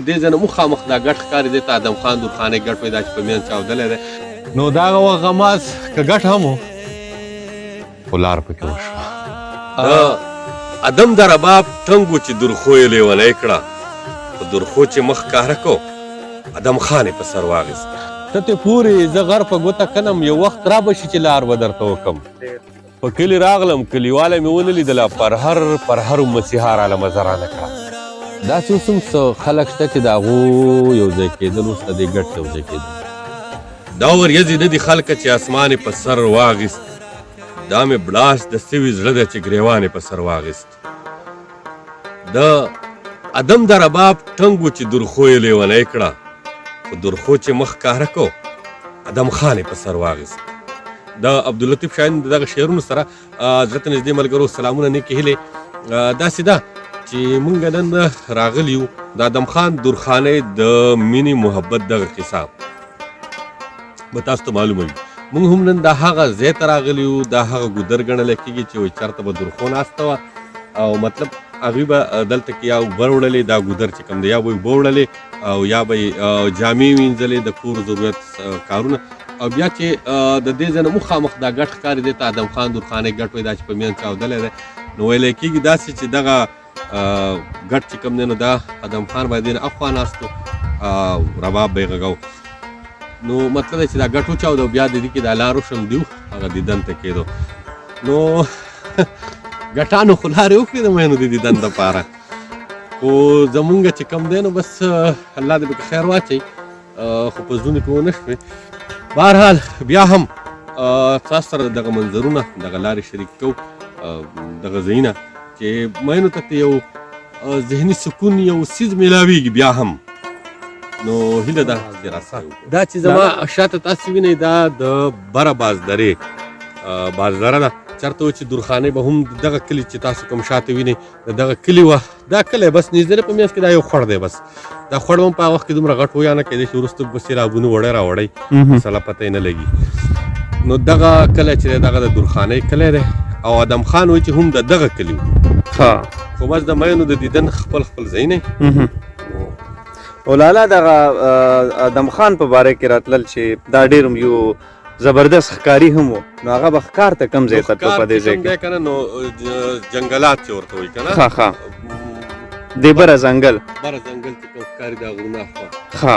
دې ځای نه مخامخ دا ګټ ښکاري، دې ته ادم خان درخانۍ ګټ وایي، دا چې په مینځ چاودلی دی. نو دا هغه وخت غماز که ګټ هم و، خو لار پکې وشوه. د ادم د رباب ټنګ و چې درخو یې لیونی کړه، خو درخو چې مخ ښکاره کو، ادم خان یې په سر واخیست. ته ترې پورې زه غر په ګوته کنم، یو وخت را به شي چې لار به درته وکم. په کلي راغلم، کلیواله مې ونه لیدله، پرهر پرهر مسیحا راله مزه رانه کړه. داسې اوس هم څه خلک شته چې د هغو یو ځای کېدل اوس د دې ګټ یو ځای کېدل. دا وریځې نه دي خلکه چې اسمان یې په سر واخیست، دا مې بړاس د سوي زړه دی چې ګریوان یې په سر واخیست. د ادم د رباب ټنګ و چې درخو یې لیونی کړه، خو درخو چې مخ ښکاره کو، ادم خان یې په سر واخیست. د عبداللطیف شاهین دغه شعرونو سره زړه ته نږدې ملګرو سلامونه، نیکې هیلې. داسې ده چې مونږ نن راغلي یو د ادم خان درخانۍ د مینې محبت دغه قصه به تاسو ته معلومه وي. مونږ هم نن دا هغه ځای ته راغلي یو، دا هغه ګودر ګڼل کېږي چې وایي چېرته به درخو ناسته وه، او مطلب هغوی به دلته کې یا اوبه وړلې، دا ګودر چې کوم دی یا به یې اوبه وړلې او یا به یې جامې وینځلې، د کور ضرورت کارونه. او بیا چې د دې ځای نه مخامخ دا ګټ ښکاري، دې ته ادم خان درخانۍ ګټ وایي، دا چې په مینځ چاودلی دی. نو ویلی کېږي داسې چې دغه ګټ چې کوم دی، نو دا ادم خان به دې نه اخوا ناست او رباب به یې غږاو. نو مطلب چې دا ګټ وچاود او بیا د دې کې دا لار وشم، دیو هغه دیدن ته کېدو. نو ګټانو خو لارې وکړې د مینو د دیدن دپاره، خو زمونږ چې کوم دی نو بس الله دې پکې خیر واچوي، خو په زړونو کې ونه شوې. بهرحال بیا هم تاسو سره دغه منظرونه، دغه لارې شریک کوو، دغه ځایونه چې مینو ته یو ذهني سکون یو څیز میلاویږي بیا هم. نو هیله ده چې راسه. دا چې زما شاته تاسو وینئ، دا د بره بازدرې بازدره ده، چېرته و چې درخانۍ به هم دغه کلي چې تاسو کوم شاته وینئ د دغه کلي وه. دا کلی بس نږدې په منځ کې دا یو خوړ دی، بس دا خوړ هم په هغه وخت کې دومره غټ و یا نه، کېدای شي وروسته به سیلابونو وړی راوړی، مسله پته یې نه لګي. نو دغه کلی چې دی دغه د درخانۍ کلی دی، او ادم خان وایي چې هم د دغه کلي و، خو بس د مینو د دیدن خپل خپل ځای نه. او لالا دغه ادم خان په باره کې راتلل چې دا ډېر یو زبردست ښکاری هم و، نو هغه به ښکار ته کوم ځای ته په دې ځای کې کنه؟ نو جنګلات چې ورته وایي کنه، ښه ښه، د بره ځنګل، بره ځنګل چې کوم ښکاري دا غرونه اخوا. ښه،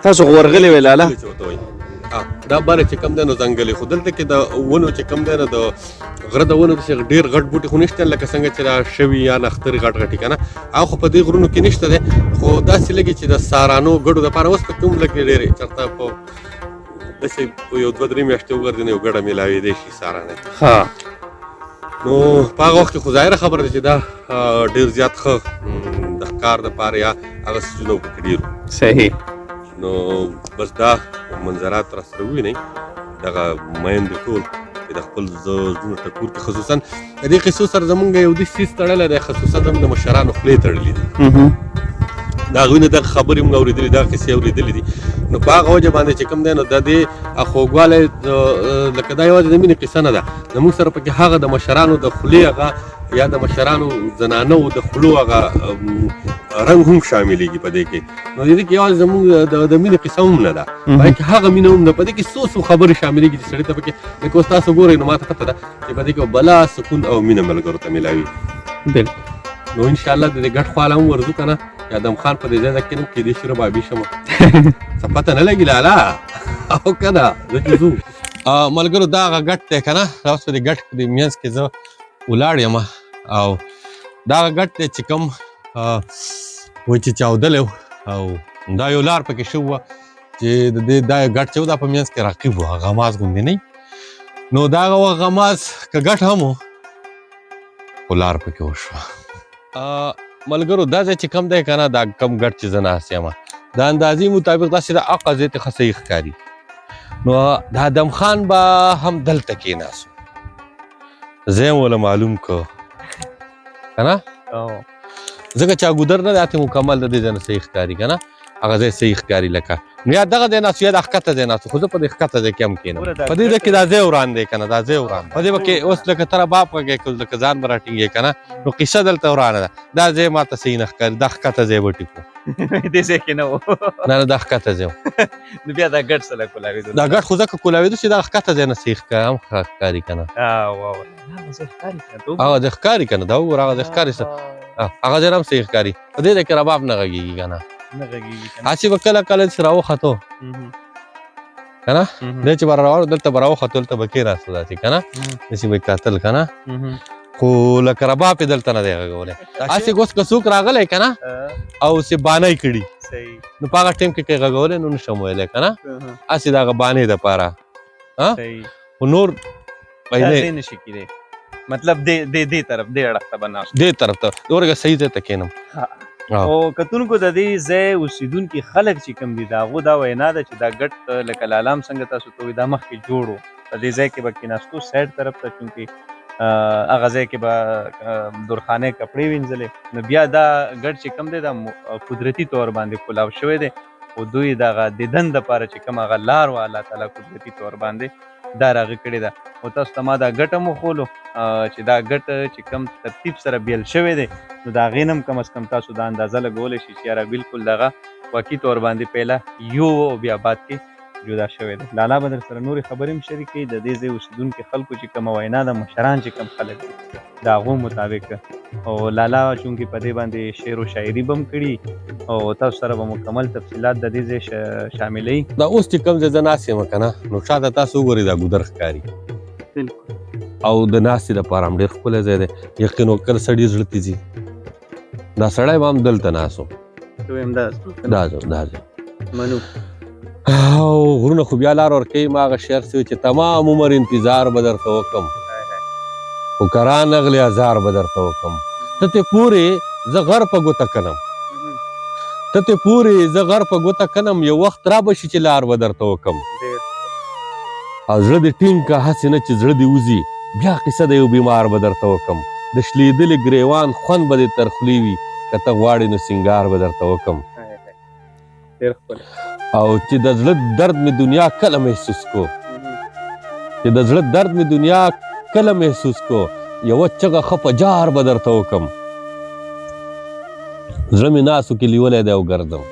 تاسو خو ورغلي وئ لالا؟ چې ورته وایي دا بره چې کوم دی نو ځنګلې، خو دلته کې د ونو چې کوم دی نو د غره د ونو داسې ډېر غټ بوټي خو نشته، لکه څنګه چې دا شوي یا نخترې غټ غټي که نه، هغه خو په دې غرونو کې نشته دی. خو داسې لګي چې د سارانو ګډو دپاره اوس پکې هم لږې ډېرې چېرته په داسې یو دوه درې میاشتې وګرځي نو یو ګډه میلاوېدی شي سارانه. نو په هغه وخت کې خو ظاهره خبره ده چې دا ډېر زیات ښه د ښکار دپاره یا هغه څیزونه پکې ډېر. صحیح. نو بس دا منظرات را سره ووینئ، دغه میندې ټول چې د خپل زړونو ټکور کې، خصوصا د دې قصو سره زمونږ یو داسې څیز تړلی دی، خصوصا زموږ د مشرانو خولې تړلې دي. د هغوی نه دغه خبرې موږ اورېدلې، دغه قصې اورېدلې دي. نو په هغه وجه باندې چې کوم دی نو د دې خوږوالی لکه دا یوازې د مینې قصه نه ده، زموږ سره پکې هغه د مشرانو د خولې هغه یا د مشرانو زنانو د خولو هغه رنګ هم شاملېږي په دې کې. نو دې کې یوازې زموږ د مینې قصه هم نه ده، په کې هغه مینه هم ده، په دې کې څو څو خبرې شاملېږي چې سړي ته پکې لکه اوس تاسو ګورئ نو ماته پته ده چې په دې کې بلا سکون او مینه ملګرو ته میلاوي. بالکل. نو ان شاء الله د دې ګټ خواله هم ورځو که نه، چې ادم خان په دې ځای کې نم کېدای شي ربابي شم، څه پته نه لګي لالا او که نه زه چې ځو. ملګرو دا هغه ګټ دی که نه، دا اوس په دې ګټ په دې منځ کې زه ولاړ یم، او دا هغه ګټ دی چې کوم وایي چې چاودلی او دا یو لار پکې شوې وه چې د دې دا ګټ چې دا په منځ کې رقیب و، غماز غوندې نه. نو دا هغه غماز که ګټ هم و، خو لار پکې وشوه. ملګرو دا ځای چې کوم دی که نه، دا کم ګټ چې زه ناست یم د اندازې مطابق داسې د هغه ځای ته ښه صحیح ښکاري. نو د ادم خان به هم دلته کېناستو، ځای مو له معلوم که که نه، ځکه چې ګودر نه دی هتې مکمل د دې ځای نه صحیح ښکاري که نه، هغه ځای صحیح ښکاري لکه. نو یا دغه ځای ناست یا دا ښکته ځای ناست، خو زه په دې ښکته ځای کې هم کښېنم. په دې ځای کې دا ځای وران دی که نه، دا ځای وران په دې به کې اوس لکه ته رباب غږی که لکه ځان به راټینګې که نه، نو قصه دلته ورانه ده. دا ځای ما ته صحیح نه ښکاري، دا ښکته ځای به ټیک و. دې ځای کې نه و. نه نه، دا ښکته ځای و. نو بیا دا ګډ سره کولاوېدو؟ دا ګډ خو ځکه کولاوېدو چې دا ښکته ځای نه صحیح هم ښکاري که نه. هغه ځای ښکاري که نه، دا وګوره هغه ځای ښکاري، هغه ځای هم صحیح ښکاري. په دې ځای کې رباب نه غږېږي که نه، نه غږېږي. هسې به کله کله چې راوختو که نه، دی چې به روانو دلته به راوختو، دلته به کښېناستو داسې که نه، داسې به یې کتل که نه، خو لکه رباب یې دلته نه دی غږولی. هسې اوس که څوک راغلی که نه او څه بانه یې کړي، نو په هغه ټایم کې که یې غږولی نو نشم ویلی که نه، هسې د هغه بانې دپاره. خو نور نه شي کېدی. مطلب دې دې دې طرف، دې اړخ ته به ناست، دې طرف ته ورګه صحیح ځای ته کښېنم. او کتونکو د دې ځای اوسېدونکي خلک چې کوم دي، د هغو دا وینا ده چې دا ګټ لکه لالام څنګه تاسو ته وایي دا مخکې جوړ و، په دې ځای کې به کښېناستو سایډ طرف ته، چونکې هغه ځای کې به درخانۍ کپړې وینځلې. نو بیا دا ګټ چې کوم دی دا قدرتي طور باندې کولاو شوی دی، او دوی دغه دیدن دپاره چې کوم هغه لار وه الله تعالی قدرتي طور باندې دا راغی کړې ده. او تاسو ته ما دا ګټه هم وښولو چې دا ګټه چې کوم ترتیب سره بیل شوی دی، نو د هغې نه هم کم از کم تاسو دا اندازه لګولی شئ چې یاره بالکل دغه واقعي طور باندې پهله یو او بیا بعد کې جدا شوی دی. لالا به در سره نورې خبرې هم شریکوي. د دې ځای اوسېدونکي خلکو چې کومه وینا ده، مشران چې کوم خلک دي د هغو مطابق، او لالا چونکې په دې باندې شعر و شاعري به هم کړي او تاسو سره به مکمل تفصیلات د دې ځای شاملوي. دا اوس چې کوم ځای زه ناست یم که نه، نو شاته تاسو وګورئ دا ګودر ښکاري او د ناستې دپاره هم ډېر ښکلی ځای دی. یقین وکړه سړي زړه ته ځي، دا سړی به هم دلته ناست و. دا ځای دا ځای منو او غرونه خو بیا لار ورکوي. ما هغه شعر څه چې تمام عمر انتظار به درته وکړم، خو که رانغلې ازار به درته وکړم. ته ترې پورې زه غر په ګوته کنم، ته ترې پورې زه غر په ګوته کنم، یو وخت را به شي چې لار به درته وکړم. او زړه دې ټینګ که هسې نه چې زړه دې وځي، بیا قصه د یو بیمار به درته وکړم. د شلېدلي ګریوان خوند به دې تر خولې وي، که ته غواړې نو سینګار به درته وکړم. او چې د زړه درد مې دنیا کله محسوس کو، چې د زړه درد مې دنیا کله محسوس کو، یوه چغه ښه په جار به درته وکړم. زړه مې لاسو کې نیولی دی او ګرځم،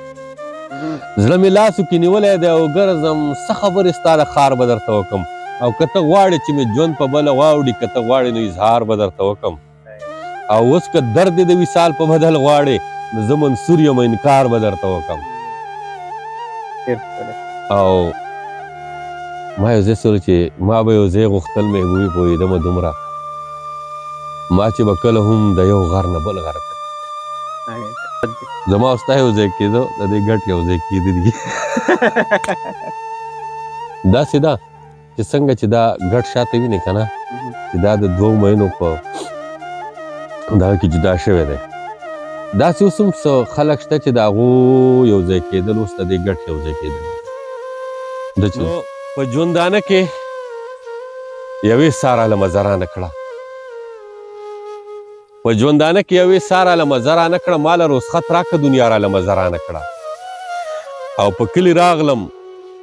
زړه مې لاسو کې نیولی دی او ګرځم، څه خبرې ستا د ښار به درته وکړم. او که ته غواړې چې مې ژوند په بله واوړي، که ته غواړې نو اظهار به درته وکړم. او اوس که درد د وصال په بدل غواړې، نو زه منصور یم انکار به درته وکړم. او ما یو ځای سره چې ما به یو ځای غوښتل محبوبې پوهېدمه دومره، ما چې به کله هم د یو غر نه بل غر ته زما او ستا یو ځای کېدو، د دې ګټ یو ځای کېده دي. داسې ده چې څنګه چې دا ګټ شاته وینې که نه، چې دا د دوو مینو په دغه کې جدا شوی دی، داسې اوس هم څه خلک شته چې د هغو یو ځای کېدل اوس د دې ګټ یو ځای کېدل. نو په ژوندانه کې یوې ساره له مزه رانه کړه، په ژوندانه کې یوې ساره له مزه رانه کړه، ما له رخصت راکړه دنیا را له مزه رانه کړه. او په کلي راغلم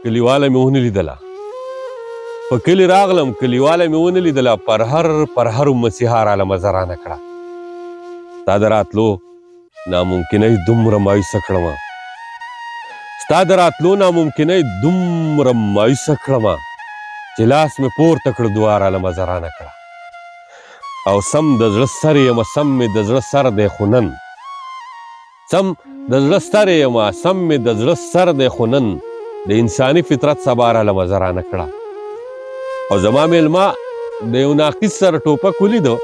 کلیواله مې ونه لیدله، په کلي راغلم کلیواله مې ونه لیدله، پرهر پرهر مسیحا را له مزه رانه کړه. ستا د راتلو ناممکنۍ دومره مایوسه کړمه، ستا د راتلو ناممکنۍ دومره مایوسه کړمه، چې لاس مې پورته کړ دعا را له مزه رانه کړه. او سم د زړه سر یمه، سم مې د زړه سر دی خو نن، سم د زړه سر یمه، سم مې د زړه سر دی خو نن د انساني فطرت سبا را له مزه رانه کړه. او زما مېلمه د یو ناقص سره ټوپک ولیدو،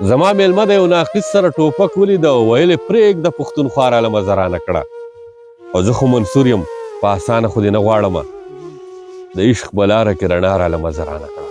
زما مېلمه د یو ناقص سره ټوپک ولیده او ویل یې پرېږده پښتونخوا را له مزه رانه کړه. او زه خو منصور یم، په اسانه خو دې نه غواړمه، د عشق په لاره کې رڼا را له مزه رانه کړه.